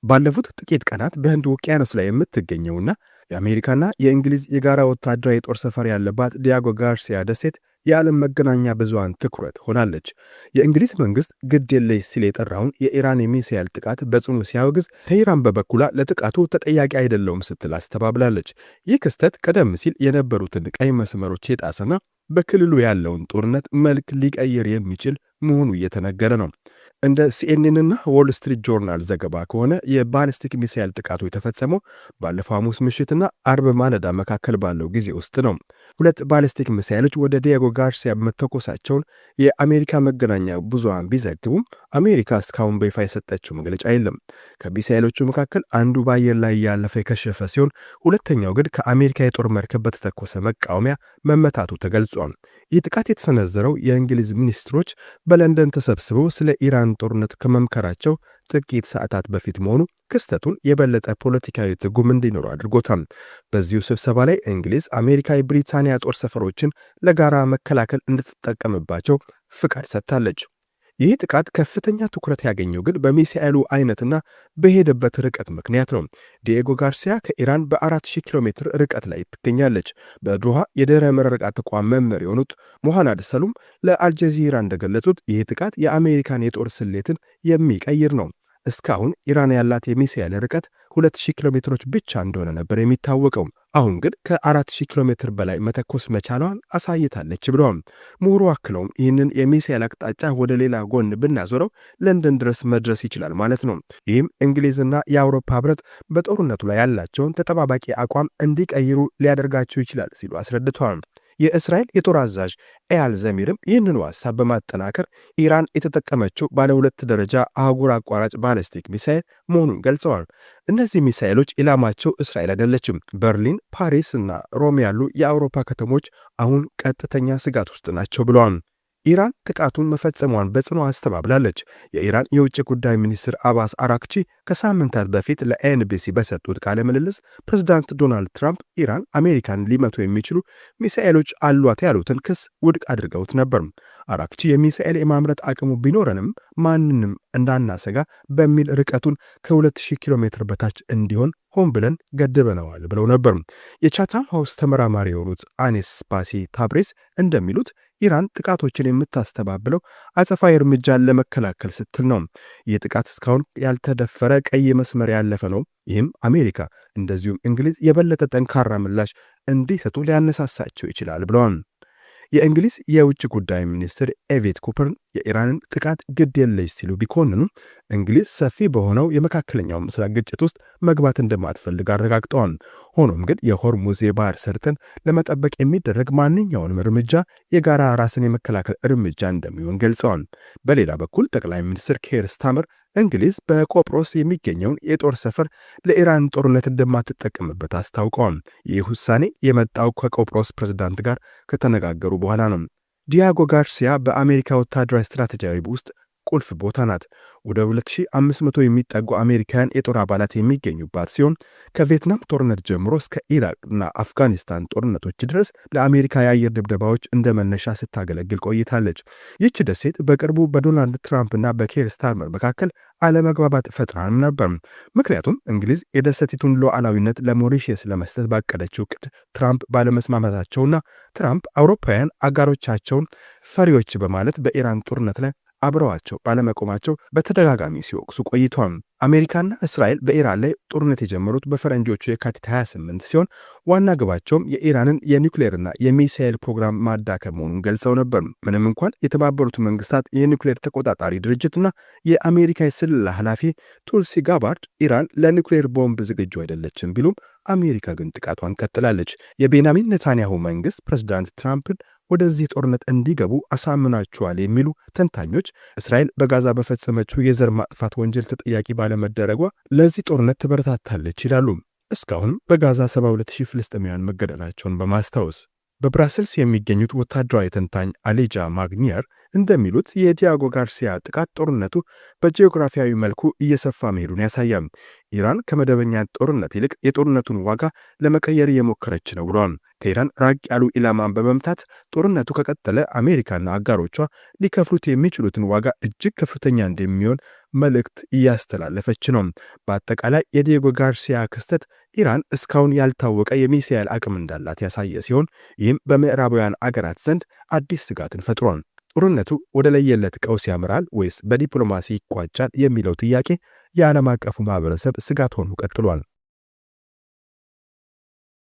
ባለፉት ጥቂት ቀናት በህንድ ውቅያኖስ ላይ የምትገኘውና የአሜሪካና የእንግሊዝ የጋራ ወታደራዊ የጦር ሰፈር ያለባት ዲያጎ ጋርሲያ ደሴት የዓለም መገናኛ ብዙሃን ትኩረት ሆናለች። የእንግሊዝ መንግስት ግድ የለሽ ሲል የጠራውን የኢራን የሚሳኤል ጥቃት በጽኑ ሲያወግዝ፣ ቴህራን በበኩሏ ለጥቃቱ ተጠያቂ አይደለሁም ስትል አስተባብላለች። ይህ ክስተት ቀደም ሲል የነበሩትን ቀይ መስመሮች የጣሰና በክልሉ ያለውን ጦርነት መልክ ሊቀይር የሚችል መሆኑ እየተነገረ ነው። እንደ ሲኤንኤን እና ዎል ስትሪት ጆርናል ዘገባ ከሆነ የባሊስቲክ ሚሳኤል ጥቃቱ የተፈጸመው ባለፈው ሐሙስ ምሽትና አርብ ማለዳ መካከል ባለው ጊዜ ውስጥ ነው። ሁለት ባሊስቲክ ሚሳኤሎች ወደ ዲያጎ ጋርሲያ መተኮሳቸውን የአሜሪካ መገናኛ ብዙሃን ቢዘግቡም አሜሪካ እስካሁን በይፋ የሰጠችው መግለጫ የለም። ከሚሳኤሎቹ መካከል አንዱ በአየር ላይ ያለፈ የከሸፈ ሲሆን፣ ሁለተኛው ግን ከአሜሪካ የጦር መርከብ በተተኮሰ መቃወሚያ መመታቱ ተገልጿል። ይህ ጥቃት የተሰነዘረው የእንግሊዝ ሚኒስትሮች በለንደን ተሰብስበው ስለ ኢራን ጦርነት ከመምከራቸው ጥቂት ሰዓታት በፊት መሆኑ ክስተቱን የበለጠ ፖለቲካዊ ትርጉም እንዲኖረው አድርጎታል። በዚሁ ስብሰባ ላይ እንግሊዝ አሜሪካ የብሪታንያ ጦር ሰፈሮችን ለጋራ መከላከል እንድትጠቀምባቸው ፍቃድ ሰጥታለች። ይህ ጥቃት ከፍተኛ ትኩረት ያገኘው ግን በሚሳኤሉ አይነትና በሄደበት ርቀት ምክንያት ነው። ዲኤጎ ጋርሲያ ከኢራን በ4000 ኪሎ ሜትር ርቀት ላይ ትገኛለች። በዶሃ የድኅረ ምረቃ ተቋም መምህር የሆኑት ሞሐናድ ሰሉም ለአልጀዚራ እንደገለጹት ይህ ጥቃት የአሜሪካን የጦር ስሌትን የሚቀይር ነው። እስካሁን ኢራን ያላት የሚሳኤል ርቀት 2000 ኪሎ ሜትሮች ብቻ እንደሆነ ነበር የሚታወቀው። አሁን ግን ከ4000 ኪሎ ሜትር በላይ መተኮስ መቻሏን አሳይታለች ብለዋል። ምሁሩ አክለውም ይህንን የሚሳኤል አቅጣጫ ወደ ሌላ ጎን ብናዞረው ለንደን ድረስ መድረስ ይችላል ማለት ነው። ይህም እንግሊዝና የአውሮፓ ሕብረት በጦርነቱ ላይ ያላቸውን ተጠባባቂ አቋም እንዲቀይሩ ሊያደርጋቸው ይችላል ሲሉ አስረድተዋል። የእስራኤል የጦር አዛዥ ኤያል ዘሚርም ይህንኑ ሐሳብ በማጠናከር ኢራን የተጠቀመችው ባለ ሁለት ደረጃ አህጉር አቋራጭ ባሊስቲክ ሚሳኤል መሆኑን ገልጸዋል። እነዚህ ሚሳኤሎች ኢላማቸው እስራኤል አይደለችም። በርሊን፣ ፓሪስ እና ሮም ያሉ የአውሮፓ ከተሞች አሁን ቀጥተኛ ስጋት ውስጥ ናቸው ብለዋል። ኢራን ጥቃቱን መፈጸሟን በጽኑ አስተባብላለች። የኢራን የውጭ ጉዳይ ሚኒስትር አባስ አራክቺ ከሳምንታት በፊት ለኤንቢሲ በሰጡት ቃለ ምልልስ ፕሬዝዳንት ዶናልድ ትራምፕ ኢራን አሜሪካን ሊመቱ የሚችሉ ሚሳኤሎች አሏት ያሉትን ክስ ውድቅ አድርገውት ነበር። አራክቺ የሚሳኤል የማምረት አቅሙ ቢኖረንም ማንንም እንዳናሰጋ በሚል ርቀቱን ከ2000 ኪሎ ሜትር በታች እንዲሆን ሆን ብለን ገድበነዋል ብለው ነበር። የቻታም ሃውስ ተመራማሪ የሆኑት አኔስ ባሲ ታብሬስ እንደሚሉት ኢራን ጥቃቶችን የምታስተባብለው አጸፋዊ እርምጃን ለመከላከል ስትል ነው። ይህ ጥቃት እስካሁን ያልተደፈረ ቀይ መስመር ያለፈ ነው። ይህም አሜሪካ እንደዚሁም እንግሊዝ የበለጠ ጠንካራ ምላሽ እንዲሰጡ ሊያነሳሳቸው ይችላል ብለዋል። የእንግሊዝ የውጭ ጉዳይ ሚኒስትር ኤቬት ኩፐር የኢራንን ጥቃት ግድ የለሽ ሲሉ ቢኮንኑም እንግሊዝ ሰፊ በሆነው የመካከለኛው ምስራቅ ግጭት ውስጥ መግባት እንደማትፈልግ አረጋግጠዋል። ሆኖም ግን የሆርሙዝ የባህር ሰርጥን ለመጠበቅ የሚደረግ ማንኛውንም እርምጃ የጋራ ራስን የመከላከል እርምጃ እንደሚሆን ገልጸዋል። በሌላ በኩል ጠቅላይ ሚኒስትር ኬር ስታመር እንግሊዝ በቆጵሮስ የሚገኘውን የጦር ሰፈር ለኢራን ጦርነት እንደማትጠቀምበት አስታውቀዋል። ይህ ውሳኔ የመጣው ከቆጵሮስ ፕሬዝዳንት ጋር ከተነጋገሩ በኋላ ነው። ዲያጎ ጋርሲያ በአሜሪካ ወታደራዊ ስትራቴጂያዊ ውስጥ ቁልፍ ቦታ ናት። ወደ 2500 የሚጠጉ አሜሪካውያን የጦር አባላት የሚገኙባት ሲሆን ከቪየትናም ጦርነት ጀምሮ እስከ ኢራቅና አፍጋኒስታን ጦርነቶች ድረስ ለአሜሪካ የአየር ድብደባዎች እንደ መነሻ ስታገለግል ቆይታለች። ይህች ደሴት በቅርቡ በዶናልድ ትራምፕና በኬር ስታርመር መካከል አለመግባባት ፈጥራም ነበር። ምክንያቱም እንግሊዝ የደሴቲቱን ሉዓላዊነት ለሞሪሼስ ለመስጠት ባቀደችው ዕቅድ ትራምፕ ባለመስማማታቸውና ትራምፕ አውሮፓውያን አጋሮቻቸውን ፈሪዎች በማለት በኢራን ጦርነት ላይ አብረዋቸው ባለመቆማቸው በተደጋጋሚ ሲወቅሱ ቆይተዋል። አሜሪካና እስራኤል በኢራን ላይ ጦርነት የጀመሩት በፈረንጆቹ የካቲት 28 ሲሆን ዋና ግባቸውም የኢራንን የኒውክሌርና የሚሳኤል ፕሮግራም ማዳከም መሆኑን ገልጸው ነበር። ምንም እንኳን የተባበሩት መንግስታት የኒውክሌር ተቆጣጣሪ ድርጅትና የአሜሪካ የስለላ ኃላፊ ቱልሲ ጋባርድ ኢራን ለኒውክሌር ቦምብ ዝግጁ አይደለችም ቢሉም አሜሪካ ግን ጥቃቷን ቀጥላለች። የቤንያሚን ኔታንያሁ መንግስት ፕሬዝዳንት ትራምፕን ወደዚህ ጦርነት እንዲገቡ አሳምናቸዋል የሚሉ ተንታኞች እስራኤል በጋዛ በፈጸመችው የዘር ማጥፋት ወንጀል ተጠያቂ ባለመደረጓ ለዚህ ጦርነት ትበረታታለች ይላሉ። እስካሁን በጋዛ 72000 ፍልስጤማውያን መገደላቸውን በማስታወስ በብራስልስ የሚገኙት ወታደራዊ ተንታኝ አሌጃ ማግኒየር እንደሚሉት የዲያጎ ጋርሲያ ጥቃት ጦርነቱ በጂኦግራፊያዊ መልኩ እየሰፋ መሄዱን ያሳያል። ኢራን ከመደበኛ ጦርነት ይልቅ የጦርነቱን ዋጋ ለመቀየር እየሞከረች ነው ብሏል። ቴህራን ራቅ ያሉ ኢላማን በመምታት ጦርነቱ ከቀጠለ አሜሪካና አጋሮቿ ሊከፍሉት የሚችሉትን ዋጋ እጅግ ከፍተኛ እንደሚሆን መልእክት እያስተላለፈች ነው። በአጠቃላይ የዲየጎ ጋርሲያ ክስተት ኢራን እስካሁን ያልታወቀ የሚሳኤል አቅም እንዳላት ያሳየ ሲሆን፣ ይህም በምዕራባውያን አገራት ዘንድ አዲስ ስጋትን ፈጥሯል። ጦርነቱ ወደ ለየለት ቀውስ ያምራል ወይስ በዲፕሎማሲ ይቋጫል የሚለው ጥያቄ የዓለም አቀፉ ማህበረሰብ ስጋት ሆኖ ቀጥሏል።